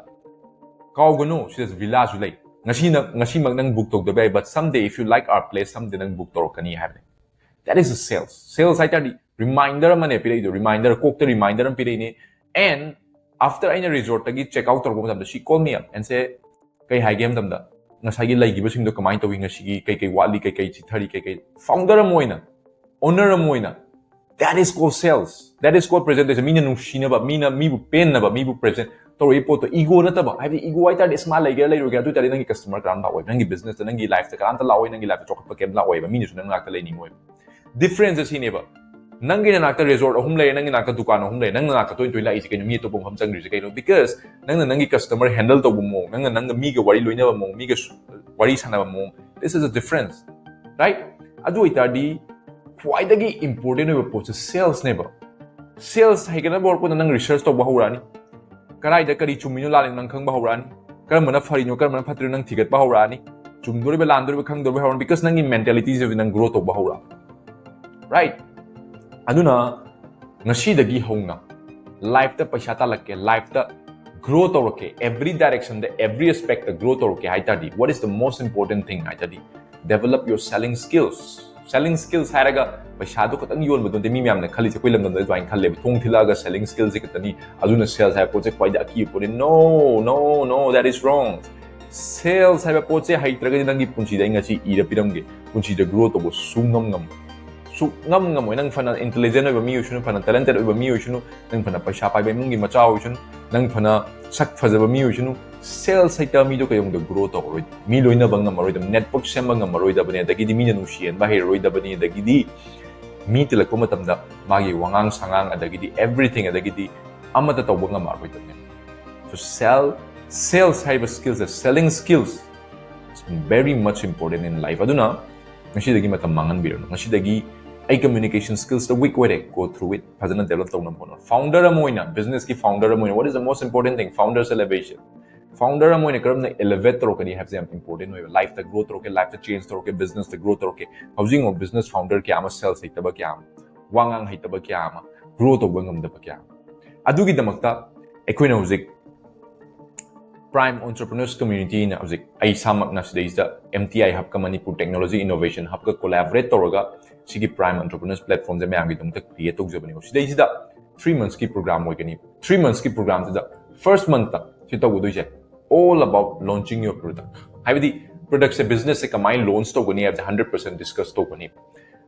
ꯀꯥꯎꯒꯅꯨ, ꯁꯤꯗꯁꯨ villaꯁꯨ ꯂꯩ꯫ ꯉꯁꯤ ꯅꯪ, ꯉꯁꯤꯃꯛ ꯅꯪ book ꯇꯧꯗꯕ ꯌꯥꯏ, but someday if you like our place, someday ꯅꯪ book ꯇꯧꯔꯛꯀꯅꯤ ꯍꯥꯏꯕꯅꯤ꯫ That is a sales. Sales ꯍꯥꯏ ꯇꯥꯔꯗꯤ reminder ꯑꯃꯅꯦ ꯄꯤꯔꯛꯏꯗꯣ, reminder, ꯀꯣꯛꯇ reminder ꯑꯃ ꯄꯤꯔꯛꯏꯅꯦ꯫ And after ꯑꯩꯅ resortꯇꯒꯤ check out ꯇꯧꯔꯛꯄ ꯃꯇꯝꯗ, she call me up and say, ꯀꯩ ꯍꯥꯏꯒꯦ ꯍꯥꯏꯕ ꯃꯇꯝꯗ, "ꯉꯁꯥꯏꯒꯤ ꯂꯩꯈꯤꯕꯁꯤꯡꯗꯣ ꯀꯃꯥꯏꯅ ꯇꯧꯏ, ꯉꯁꯤꯒꯤ ꯀꯩ ꯀꯩ ꯋꯥꯠꯂꯤ, ꯀꯩ ꯀꯩ ꯆꯤꯊꯔꯤ, ꯀꯩ ꯀꯩ", founder ꯑꯃ ꯑꯣꯏꯅ, owner ꯑꯃ ꯑꯣꯏꯅ, that is called sales, that is called presentation. ꯃꯤꯅ ꯅꯨꯡꯁꯤꯅꯕ, ꯃꯤꯅ ꯃꯤꯕꯨ ꯄꯦꯟꯅꯕ, ꯃꯤꯕꯨ present ꯇꯧꯔꯛꯏ ꯄꯣꯠꯇꯣ, ego ꯅꯠꯇꯕ, ꯍꯥꯏꯕꯗꯤ ego ꯍꯥꯏ ꯇꯥꯔꯗꯤ ꯑꯁ ꯃꯥ ꯂꯩꯒꯦꯔꯥ ꯂꯩꯔꯣꯏꯒꯦꯔꯥ, ꯑꯗꯨ ꯑꯣꯏ ꯇꯥꯔꯗꯤ ꯅꯪꯒꯤ customer ꯀꯅꯥꯝ ꯂꯥꯛꯑꯣꯏ, ꯅꯪꯒꯤ businessꯇ, ꯅꯪꯒꯤ lifeꯇ ꯀꯅꯥꯝꯇ ꯂꯥꯛꯑꯣꯏ, ꯅꯪꯒꯤ lifeꯇ ꯆꯥꯎꯈꯠꯄ ꯀꯩꯝ ꯂꯥꯛꯑꯣꯏꯕ, ꯃꯤꯅꯁꯨ ꯅꯪ ꯅꯥꯛꯇ ꯂꯩꯅꯤꯡꯉꯣꯏꯕ꯫ Difference ꯁꯤꯅꯦꯕ, ꯅꯪꯒꯤ ꯅꯅꯥꯛꯇ resort ꯑꯍꯨꯝ ꯂꯩꯔꯦ, ꯅꯪꯒꯤ ꯅꯥꯛꯇ ꯗꯨꯀꯥꯟ ꯑꯍꯨꯝ ꯂꯩꯔꯦ, ꯅꯪ ꯅꯅꯥꯛꯇ ꯇꯣꯏꯅ ꯇꯣꯏꯅ ꯂꯥꯛꯏꯁꯦ ꯀꯩꯅꯣ? ꯃꯤ ꯑꯇꯣꯞꯄ ꯃꯐꯝ ꯆꯪꯗ꯭ꯔꯤꯁꯦ ꯀꯩꯅꯣ? Because ꯅꯪꯅ ꯅꯪꯒꯤ customer handle ꯇꯧꯕ ꯃꯑꯣꯡ, ꯅꯪꯅ ꯅꯪꯒ ꯃꯤꯒ ꯋꯥꯔꯤ ꯂꯣꯏꯅꯕ ꯃꯑꯣꯡ, ꯃꯤꯒ ꯁꯨ-, ꯋꯥꯔꯤ ꯁꯥꯟꯅꯕ ꯃꯑꯣꯡ, this is a difference, right? ꯑꯗꯨ ꯑꯣꯏꯇꯥꯔꯗꯤ ꯈ꯭ꯋꯥꯏꯗꯒꯤ important ꯑꯣꯏꯕ ꯄꯣꯠꯁꯦ salesꯅꯦꯕ꯫ Sales ꯍꯩꯒꯠꯅꯕ ꯍꯧꯔꯛꯄꯗ ꯅꯪ research ꯇꯧꯕ ꯍꯧꯔꯛꯑꯅꯤ, ꯀꯗꯥꯏꯗ ꯀꯔꯤ ꯆꯨꯝꯃꯤꯅꯣ ꯂꯥꯜꯂꯤꯅꯣ ꯅꯪ ꯈꯪꯕ ꯍꯧꯔꯛꯑꯅꯤ, ꯀꯔꯝꯕꯅ ꯐꯔꯤꯅꯣ ꯀꯔꯝꯕꯅ ꯐꯠꯇ꯭ꯔꯤꯅꯣ ꯅꯪ ꯊꯤꯒꯠꯄ ꯍꯧꯔꯛꯑꯅꯤ, ꯆꯨꯝꯗꯣꯔꯤꯕ ꯂꯥꯟꯗꯣꯔꯤꯕ ꯈꯪꯗꯣꯔꯤꯕ ꯍꯧꯔꯛꯑꯅꯤ, because ꯅꯪꯒꯤ mentalityꯁꯦ ꯍꯧꯖꯤꯛ ꯅꯪ grow ꯇꯧꯕ ꯍꯧꯔꯛꯑꯅꯤ, right? ꯑꯗꯨꯅ ꯉꯁꯤꯗꯒꯤ ꯍꯧꯅ lifeꯇ ꯄꯩꯁꯥ ꯇꯥꯜꯂꯛꯀꯦ, lifeꯇ grow ꯇꯧꯔꯛꯀꯦ, every directionꯗ, every aspectꯇ grow ꯇꯧꯔꯛꯀꯦ ꯍꯥꯏ ꯇꯥꯔꯗꯤ, what is the most important thing ꯍꯥꯏ ꯇꯥꯔꯗꯤ, develop your selling skills. Selling skills ꯍꯥꯏꯔꯒ ꯄꯩꯁꯥꯗꯣ ꯈꯛꯇꯪ ꯌꯣꯟꯕꯗꯨ ꯅꯠꯇꯦ ꯃꯤ ꯃꯌꯥꯝꯅ ꯈꯜꯂꯤꯁꯦ, ꯑꯩꯈꯣꯏ ꯂꯝꯗꯝꯗ ꯑꯗꯨꯃꯥꯏꯅ ꯈꯜꯂꯦꯕ, ꯊꯣꯡ ꯊꯤꯜꯂꯛꯑꯒ selling skillꯁꯦ ꯈꯛꯇꯅꯤ, ꯑꯗꯨꯅ sales ꯍꯥꯏꯕ ꯄꯣꯠꯁꯦ ꯈ꯭ꯋꯥꯏꯗꯒꯤ ꯑꯀꯤꯕ ꯄꯣꯠꯅꯤ꯫ No, no, no, that is wrong. Sales ꯍꯥꯏꯕ ꯄꯣꯠꯁꯦ ꯍꯩꯇ꯭ꯔꯒꯗꯤ ꯅꯪꯒꯤ ꯄꯨꯟꯁꯤꯗ ꯑꯩ ꯉꯁꯤ ꯏꯔ ꯄꯤꯔꯝꯒꯦ, ꯄꯨꯟꯁꯤꯗ grow ꯇꯧꯕ ꯁꯨꯡꯉꯝ ꯉꯝꯃꯣꯏ꯫ ꯁꯨꯡꯉꯝ ꯉꯝꯃꯣꯏ꯫ ꯅꯪ ꯐꯅ intelligent ꯑꯣꯏꯕ ꯃꯤ ꯑꯣꯏꯁꯅꯨ, ꯐꯅ talented ꯑꯣꯏꯕ ꯃꯤ ꯑꯣꯏꯁꯅꯨ, ꯅꯪ ꯐꯅ ꯄꯩꯁꯥ ꯄꯥꯏꯕ ꯏꯃꯨꯡꯒꯤ ꯃꯆꯥ ꯑꯣꯏꯁꯅꯨ, ꯅꯪ ꯐꯅ ꯁꯛ ꯐꯖꯕ ꯃꯤ ꯑꯣꯏꯁꯅꯨ, sales ꯍꯩꯇꯕ ꯃꯤꯗꯣ ꯀꯩꯗꯧꯅꯨꯡꯗ grow ꯇꯧꯔꯣꯏ꯫ ꯃꯤ ꯂꯣꯏꯅꯕ ꯉꯝꯃꯔꯣꯏꯗꯕ, network ꯁꯦꯝꯕ ꯉꯝꯃꯔꯣꯏꯗꯕꯅꯤ, ꯑꯗꯒꯤꯗꯤ ꯃꯤꯅ ꯅꯨꯡꯁꯤꯍꯟꯕ ꯍꯩꯔꯔꯣꯏꯗꯕꯅꯤ, ꯑꯗꯒꯤꯗꯤ ꯃꯤ ꯇꯤꯜꯂꯛꯄ ꯃꯇꯝꯗ ꯃꯥꯒꯤ ꯋꯥꯉꯥꯡ ꯁꯉꯥꯡ, ꯑꯗꯒꯤꯗꯤ everything, ꯑꯗꯒꯤꯗꯤ ꯑꯃꯠꯇ ꯇꯧꯕ ꯉꯝꯃꯔꯣꯏꯗꯕꯅꯤ꯫ So sell, sales ꯍꯥꯏꯕ skillꯁꯦ, selling skills is very much important in life. ꯑꯗꯨꯅ ꯉꯁꯤꯗꯒꯤ ꯃꯇꯝ ꯃꯥꯡꯍꯟꯕꯤꯔꯅꯨ꯫ ꯉꯁꯤꯗꯒꯤ ꯑꯩ communication skillsꯇ weak ꯑꯣꯏꯔꯦ, go through it, ꯐꯖꯅ develop ꯇꯧꯅꯕ ꯍꯣꯠꯅꯧ꯫ Founder ꯑꯃ ꯑꯣꯏꯅ, businessꯀꯤ founder ꯑꯃ ꯑꯣꯏꯅ, what is the most important thing? Founder's elevation. Founder ꯑꯃ ꯑꯣꯏꯅ ꯀꯔꯝꯅ elevate ꯇꯧꯔꯛꯀꯅꯤ ꯍꯥꯏꯕꯁꯦ ꯌꯥꯝ important ꯑꯣꯏꯕ꯫ Lifeꯇ grow ꯇꯧꯔꯛꯀꯦ, lifeꯇ change ꯇꯧꯔꯛꯀꯦ, businessꯇ grow ꯇꯧꯔꯛꯀꯦ꯫ ꯍꯧꯖꯤꯛ ꯌꯦꯡꯉꯣ, business founder ꯀꯌꯥ ꯑꯃ, sales ꯍꯩꯇꯕ ꯀꯌꯥ ꯑꯃ, ꯋꯥꯉꯥꯡ ꯍꯩꯇꯕ ꯀꯌꯥ ꯑꯃ, grow ꯇꯧꯕ ꯉꯝꯗꯕ ꯀꯌꯥ ꯑꯃ꯫ ꯑꯗꯨꯒꯤꯗꯃꯛꯇ ꯑꯩꯈꯣꯏꯅ ꯍꯧꯖꯤꯛ Prime Entrepreneurs Communityꯅ ꯍꯧꯖꯤꯛ ꯑꯩ ꯏꯁꯥꯃꯛꯅ ꯁꯤꯗꯩꯁꯤꯗ M T I Hubꯀ Manipur Technology Innovation Hubꯀ collaborate ꯇꯧꯔꯒ ꯁꯤꯒꯤ Prime Entrepreneurs Platformꯁꯦ ꯃꯌꯥꯝꯒꯤꯗꯃꯛꯇ create ꯇꯧꯖꯕꯅꯦꯕ꯫ ꯁꯤꯗꯩꯁꯤꯗ three monthsꯀꯤ program ꯑꯣꯏꯒꯅꯤ꯫ Three monthsꯀꯤ programꯁꯤꯗ first monthꯇ ꯁꯤ ꯇꯧꯒꯗꯣꯏꯁꯦ, all about launching your product. ꯍꯥꯏꯕꯗꯤ productꯁꯦ, businessꯁꯦ ꯀꯃꯥꯏꯅ launch ꯇꯧꯒꯅꯤ ꯍꯥꯏꯕꯁꯦ hundred percent discuss ꯇꯧꯒꯅꯤ꯫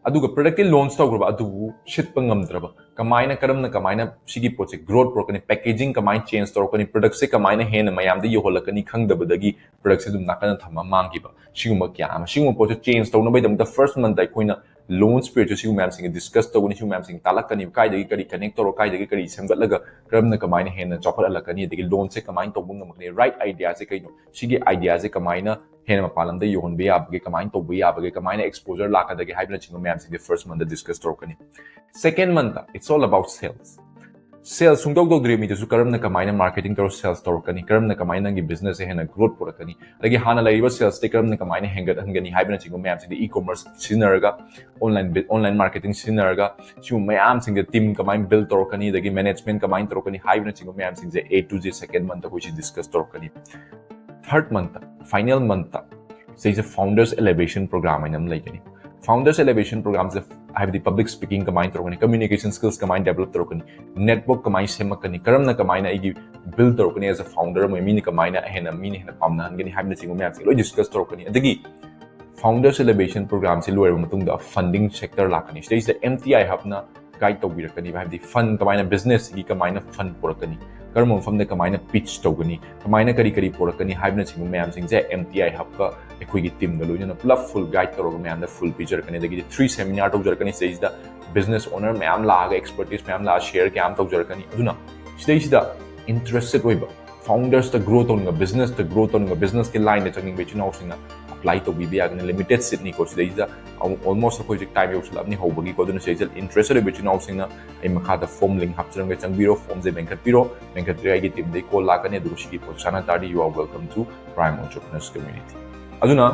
ꯑꯗꯨꯒ productꯀꯤ launch ꯇꯧꯈ꯭ꯔꯕ ꯑꯗꯨꯕꯨ ꯁꯤꯠꯄ ꯉꯝꯗ꯭ꯔꯕ, ꯀꯃꯥꯏꯅ, ꯀꯔꯝꯅ, ꯀꯃꯥꯏꯅ ꯁꯤꯒꯤ ꯄꯣꯠꯁꯦ growth ꯄꯨꯔꯛꯀꯅꯤ, packaging ꯀꯃꯥꯏꯅ change ꯇꯧꯔꯛꯀꯅꯤ, productꯁꯦ ꯀꯃꯥꯏꯅ ꯍꯦꯟꯅ ꯃꯌꯥꯝꯗ ꯌꯧꯍꯜꯂꯛꯀꯅꯤ ꯈꯪꯗꯕꯗꯒꯤ productꯁꯦ ꯑꯗꯨꯝ ꯅꯥꯀꯟꯗ ꯊꯝꯃ ꯃꯥꯡꯈꯤꯕ, ꯁꯤꯒꯨꯝꯕ ꯀꯌꯥ ꯑꯃ꯫ ꯁꯤꯒꯨꯝꯕ ꯄꯣꯠꯁꯦ change ꯇꯧꯅꯕꯒꯤꯗꯃꯛꯇ first monthꯇ ꯑꯩꯈꯣꯏꯅ launch periodꯁꯨ ꯁꯤꯒꯨꯝꯕ ꯃꯌꯥꯝꯁꯤꯡꯒꯤ discuss ꯇꯧꯒꯅꯤ, ꯁꯤꯒꯨꯝꯕ ꯃꯌꯥꯝꯁꯤꯡ ꯇꯥꯛꯂꯛꯀꯅꯤ, ꯀꯥꯏꯗꯒꯤ ꯀꯔꯤ connect ꯇꯧꯔ, ꯀꯥꯏꯗꯒꯤ ꯀꯔꯤ ꯁꯦꯝꯒꯠꯂꯒ ꯀꯔꯝꯅ ꯀꯃꯥꯏꯅ ꯍꯦꯟꯅ ꯆꯥꯎꯈꯠꯍꯜꯂꯛꯀꯅꯤ, ꯑꯗꯒꯤ launchꯁꯦ ꯀꯃꯥꯏꯅ ꯇꯧꯕ ꯉꯝꯃꯛꯀꯅꯤ, right ideaꯁꯦ ꯀꯩꯅꯣ, ꯁꯤꯒꯤ ideaꯁꯦ ꯀꯃꯥꯏꯅ ꯍꯦꯟꯅ ꯃꯄꯥꯟ ꯂꯝꯗ ꯌꯧꯍꯟꯕ ꯌꯥꯕꯒꯦ, ꯀꯃꯥꯏꯅ ꯇꯧꯕ ꯌꯥꯕꯒꯦ, ꯀꯃꯥꯏꯅ exposure ꯂꯥꯛꯀꯗꯒꯦ ꯍꯥꯏꯕꯅꯆꯤꯡꯕ ꯃꯌꯥꯝꯁꯤꯡꯁꯦ first monthꯇ discuss ꯇꯧꯔꯛꯀꯅꯤ꯫ Second monthꯇ it's all about sales. Sales ꯁꯨꯡꯇꯧ ꯇꯧꯗ꯭ꯔꯤꯕ ꯃꯤꯗꯨꯁꯨ ꯀꯔꯝꯅ ꯀꯃꯥꯏꯅ marketing ꯇꯧꯔ sales ꯇꯧꯔꯛꯀꯅꯤ, ꯀꯔꯝꯅ ꯀꯃꯥꯏꯅ ꯅꯪꯒꯤ business ꯁꯦ ꯍꯦꯟꯅ growth ꯄꯨꯔꯛꯀꯅꯤ, ꯑꯗꯒꯤ ꯍꯥꯟꯅ ꯂꯩꯔꯤꯕ sales ꯇꯤ ꯀꯔꯝꯅ ꯀꯃꯥꯏꯅ ꯍꯦꯟꯒꯠꯍꯟꯒꯅꯤ ꯍꯥꯏꯕꯅꯆꯤꯡꯕ ꯃꯌꯥꯝꯁꯤꯡꯗꯤ e-commerce ꯁꯤꯖꯤꯟꯅꯔꯒ, online online marketing ꯁꯤꯖꯤꯟꯅꯔꯒ, ꯁꯤꯒꯨꯝꯕ ꯃꯌꯥꯝꯁꯤꯡꯁꯦ team ꯀꯃꯥꯏꯅ build ꯇꯧꯔꯛꯀꯅꯤ, ꯑꯗꯒꯤ management ꯀꯃꯥꯏꯅ ꯇꯧꯔꯛꯀꯅꯤ ꯍꯥꯏꯕꯅꯆꯤꯡꯕ ꯃꯌꯥꯝꯁꯤꯡꯁꯦ A to Z second month ꯑꯩꯈꯣꯏꯁꯤ discuss ꯇꯧꯔꯛꯀꯅꯤ꯫ Third month, final month ꯁꯤꯗꯩꯁꯤꯗ Founders Elevation Program ꯍꯥꯏꯅ ꯑꯃ ꯂꯩꯒꯅꯤ꯫ Founders Elevation Program ꯁꯦ ꯍꯥꯏꯕꯗꯤ public speaking ꯀꯃꯥꯏꯅ ꯇꯧꯔꯛꯀꯅꯤ, communication skills ꯀꯃꯥꯏꯅ develop ꯇꯧꯔꯛꯀꯅꯤ, network ꯀꯃꯥꯏꯅ ꯁꯦꯝꯃꯛꯀꯅꯤ, ꯀꯔꯝꯅ ꯀꯃꯥꯏꯅ ꯑꯩꯒꯤ build ꯇꯧꯔꯛꯀꯅꯤ as a founder ꯑꯃ, ꯃꯤꯅ ꯀꯃꯥꯏꯅ ꯍꯦꯟꯅ ꯃꯤꯅ ꯍꯦꯟꯅ ꯄꯥꯝꯅꯍꯟꯒꯅꯤ ꯍꯥꯏꯕꯅꯆꯤꯡꯕ ꯃꯌꯥꯝꯁꯦ ꯂꯣꯏ discuss ꯇꯧꯔꯛꯀꯅꯤ꯫ ꯑꯗꯒꯤ Founders Elevation Program ꯁꯤ ꯂꯣꯏꯔꯕ ꯃꯇꯨꯡꯗ funding sector ꯂꯥꯛꯀꯅꯤ꯫ ꯁꯤꯗꯩꯁꯤꯗ M T I Hub ꯅ guide ꯇꯧꯕꯤꯔꯛꯀꯅꯤꯕ, ꯍꯥꯏꯕꯗꯤ fund ꯀꯃꯥꯏꯅ, business ꯁꯤꯒꯤ ꯀꯃꯥꯏꯅ fund ꯄꯨꯔꯛꯀꯅꯤ, ꯀꯔꯝꯕ ꯃꯐꯝꯗ ꯀꯃꯥꯏꯅ pitch ꯇꯧꯒꯅꯤ, ꯀꯃꯥꯏꯅ ꯀꯔꯤ ꯀꯔꯤ ꯄꯨꯔꯛꯀꯅꯤ ꯍꯥꯏꯕꯅꯆꯤꯡꯕ ꯃꯌꯥꯝꯁꯤꯡꯁꯦ M T I Hub ꯀ ꯑꯩꯈꯣꯏꯒꯤ team ꯒ ꯂꯣꯏꯅꯅ ꯄꯨꯂꯞ full guide ꯇꯧꯔꯒ ꯃꯌꯥꯝꯗ full ꯄꯤꯖꯔꯛꯀꯅꯤ꯫ ꯑꯗꯒꯤꯗꯤ three seminar ꯇꯧꯖꯔꯛꯀꯅꯤ꯫ ꯁꯤꯗꯩꯁꯤꯗ business owner ꯃꯌꯥꯝ ꯂꯥꯛꯑꯒ, expertise ꯃꯌꯥꯝ ꯂꯥꯛꯑꯒ share ꯀꯌꯥꯝ ꯇꯧꯖꯔꯛꯀꯅꯤ꯫ ꯑꯗꯨꯅ ꯁꯤꯗꯩꯁꯤꯗ interested ꯑꯣꯏꯕ, founders ꯇ grow ꯇꯧꯅꯤꯡꯕ, business ꯇ grow ꯇꯧꯅꯤꯡꯕ, business ꯀꯤ line ꯗ ꯆꯪꯅꯤꯡꯕ ꯏꯆꯤꯟ ꯏꯅꯥꯎꯁꯤꯡꯅ apply ꯇꯧꯕꯤꯕ ꯌꯥꯒꯅꯤ꯫ Limited seat ꯅꯤꯀꯣ꯫ ꯁꯤꯗꯩꯁꯤꯗ almost ꯑꯩꯈꯣꯏ ꯍꯧꯖꯤꯛ time ꯌꯧꯁꯤꯜꯂꯛꯑꯕꯅꯤ ꯍꯧꯕꯒꯤꯀꯣ꯫ ꯑꯗꯨꯅ ꯁꯤꯗꯩꯁꯤꯗ interested ꯑꯣꯏꯕ ꯏꯆꯤꯟ ꯏꯅꯥꯎꯁꯤꯡꯅ ꯑꯩ ꯃꯈꯥꯗ form link ꯍꯥꯞꯆꯔꯝꯒꯦ, ꯆꯪꯕꯤꯔꯣ, form ꯁꯦ ꯃꯦꯟꯈꯠꯄꯤꯔꯣ, ꯃꯦꯟꯈꯠꯄꯤꯔꯒ ꯑꯩꯒꯤ team ꯗꯒꯤ call ꯂꯥꯛꯀꯅꯤ꯫ ꯑꯗꯨꯒ ꯁꯤꯒꯤ ꯄꯣꯠ ꯆꯥꯅ ꯇꯥꯔꯗꯤ you are welcome to Prime Entrepreneurs Community꯫ ꯑꯗꯨꯅ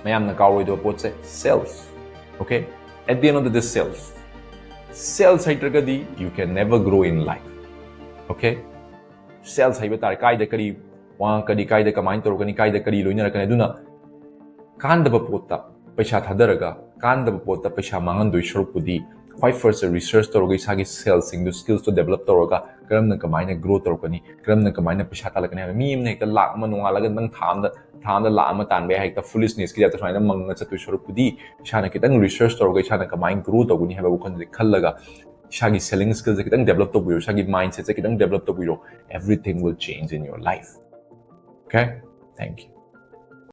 ꯃꯌꯥꯝꯅ ꯀꯥꯎꯔꯣꯏꯗꯕ ꯄꯣꯠꯁꯦ sales꯫ Okay, at the end of the day, sales, sales ꯍꯩꯇ꯭ꯔꯒꯗꯤ you can never grow in life꯫ Okay, sales ꯍꯩꯕ ꯇꯥꯔꯦ꯫ ꯀꯥꯏꯗ ꯀꯔꯤ ꯋꯥꯉꯥꯡꯀꯅꯤ, ꯀꯥꯏꯗ ꯀꯃꯥꯏꯅ ꯇꯧꯔꯛꯀꯅꯤ, ꯀꯥꯏꯗ ꯀꯔꯤ ꯂꯣꯏꯅꯔꯛꯀꯅꯤ꯫ ꯑꯗꯨꯅ ꯀꯥꯟꯗꯕ ꯄꯣꯠꯇ ꯄꯩꯁꯥ ꯊꯥꯗꯔꯒ ꯀꯥꯟꯗꯕ ꯄꯣꯠꯇ ꯄꯩꯁꯥ ꯃꯥꯡꯍꯟꯗꯣꯏ ꯁꯔꯨꯛꯄꯨꯗꯤ, ꯈ꯭ꯋꯥꯏ first research ꯇꯧꯔꯒ ꯏꯁꯥꯒꯤ sales ꯁꯤꯡꯗꯨ, skills ꯇꯣ develop ꯇꯧꯔꯒ ꯀꯔꯝꯅ ꯀꯃꯥꯏꯅ grow ꯇꯧꯔꯛꯀꯅꯤ, ꯀꯔꯝꯅ ꯀꯃꯥꯏꯅ ꯄꯩꯁꯥ ꯇꯥꯜꯂꯛꯀꯅꯤ ꯍꯥꯏꯕ꯫ ꯃꯤ ꯑꯃꯅ ꯍꯦꯛꯇ ꯂꯥꯛ ꯑꯃ ꯅꯣꯡꯉꯥꯜꯂꯒ ꯅꯪ ꯊꯥ ꯑꯃꯗ, ꯊꯥ ꯑꯃꯗ ꯂꯥꯛ ꯑꯃ ꯇꯥꯟꯕ ꯌꯥꯏ, ꯍꯦꯛꯇ foolishness ꯀꯤ type ꯇ ꯁꯨꯃꯥꯏꯅ ꯃꯪꯉ ꯆꯠꯇꯣꯏ ꯁꯔꯨꯛꯄꯨꯗꯤ, ꯏꯁꯥꯅ ꯈꯤꯇꯪ research ꯇꯧꯔꯒ ꯏꯁꯥꯅ ꯀꯃꯥꯏꯅ grow ꯇꯧꯒꯅꯤ ꯍꯥꯏꯕ ꯋꯥꯈꯜꯁꯦ ꯈꯜꯂꯒ, ꯏꯁꯥꯒꯤ selling skills ꯁꯦ ꯈꯤꯇꯪ develop ꯇꯧꯕꯤꯔꯣ, ꯏꯁꯥꯒꯤ mindset ꯁꯦ ꯈꯤꯇꯪ develop ꯇꯧꯕꯤꯔꯣ, everything will change in your life꯫ Okay, thank you꯫